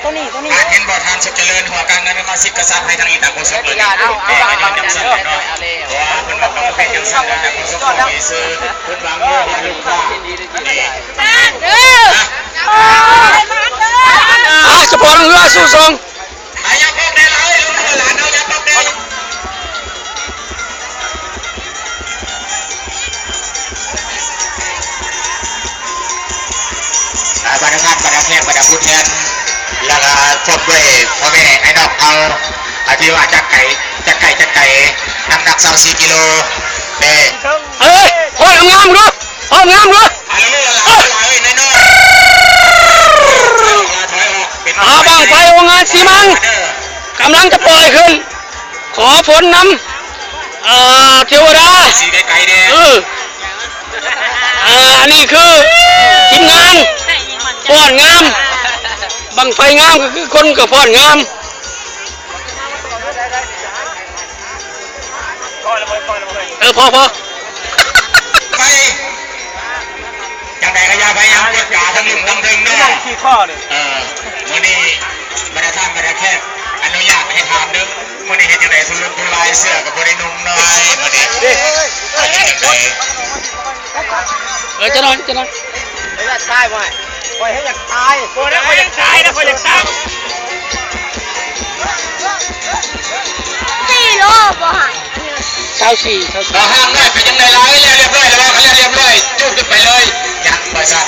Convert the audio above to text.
ຕົວນີ້ ຕົວນີ້ ທ່ານເຫັນບໍ່ ທ່ານສຸກຈະເລີນ ຫົວການເງິນມາສິດກະສັບໃຫ້ທາງອີກນາໂກສົກເລີຍນີ້ ເອີ ກໍຍ້ອນຈັ່ງຊັ້ນແຫຼະເນາະ ເພາະວ່າເພິ່ນວ່າເຂົາເປັນຈັ່ງຊັ້ນແລ້ວ ນາໂກສົກເຂົາມີຊື່ ເພິ່ນຫວັງຢູ່ຫາລູກຄ້ານີ້ ອ່າ ສະປອນເຮືອສູ້ສົ່ງ ອ່າ ຢ່າປອກແດ່ລະເອີຍ ລູກຫຼານເຮົາຢ່າປອກແດ່ ອ່າ ບັນດາທ່ານ ບັນດາແຂກ ບັນດາຜູ້ແທນ ແລ້ວກໍພ້ອມດ້ວຍພໍ່ແມ່ອ້າຍນ້ອງເຮົາ ອ່າ ທີ່ວ່າຈາກໄກ ຈາກໄກ ຈາກໄກ ນ້ຳໜັກຊາວສີ່ກິໂລ ເດ້ ເອີຍ ໂອ້ຍ ງາມໆ ເດີ ພ້ອມງາມເດີ ອ່າ ເອົາບັ້ງໄຟໂຮງງານຊີມັງ ກຳລັງຈະປ່ອຍຂຶ້ນ ຂໍຝົນນຳ ອ່າ ເທວະດາ ສີໄກໆແດ່ ເອີ ອ່າ ອັນນີ້ຄືທີມງານຟ້ອນງາມ ບັ້ງໄຟງາມກໍຄືຄົນກໍຟ້ອນງາມ ພໍແລ້ວເວີຍ ພໍແລ້ວເວີຍ ເອີ ພໍ ພໍ ໄປ ຈັ່ງໃດກໍຢ່າພະຍາຍາມກົດກາທັງລຸ່ມທັງເທິງເດີ ຂີ້ຂໍ້ນີ້ ເອີ ມື້ນີ້ບັນດາທ່ານບັນດາແຂກອະນຸຍາດໃຫ້ຖາມເດີ ມື້ນີ້ເຮັດຈັ່ງໃດ ທຸລຸນທຸລາຍ ເສື້ອກໍບໍ່ໄດ້ນຸ່ງໜ້ອຍມື້ນີ້ ເອີ ຈັ່ງໃດ ເອີ ຈະນອນ ຈະນອນ ຂ້ອຍຢາກຕາຍ ຂ້ອຍຢາກຕາຍ ບໍ່ໄດ້ ຂ້ອຍຢາກຕາຍນະ ຂ້ອຍຢາກຕາຍ ສີ່ໂລບໍ່ໃຫ້ ຊາວສີ່ ຊາວສີ່ ເອົາ ຫ່າງໜ້ອຍ ເປັນຈັ່ງໃດລະ ເອີຍ ແລ້ວລຽບຮ້ອຍແລ້ວບໍ່ ຄັນແລ້ວລຽບຮ້ອຍ ຈູດຂຶ້ນໄປເລີຍ ຍັງວ່າຊັ້ນ